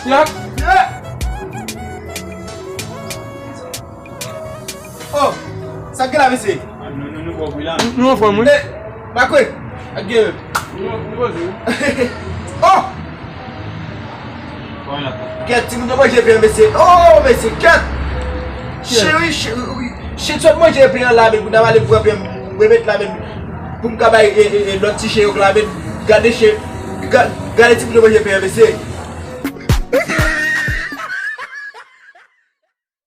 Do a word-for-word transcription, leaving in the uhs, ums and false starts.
Yak. Oh, sa k gen la, mesye? Nou, nou, nou, nou, nou, nou anfòm, wi. Makwe, ak gen. Nou, nou poze, wi. Oh! Kèt, timoun yo manje pen, mesye. Oh, mesye, kèt! Cheri, cheri, chen sot manje pen an la, men pou n ap ale pran pen, remèt la, men pou m ka bay e, e, e, lòt ti chen yo la, men gade chen, ga- gade timoun yo manje pen, mesye.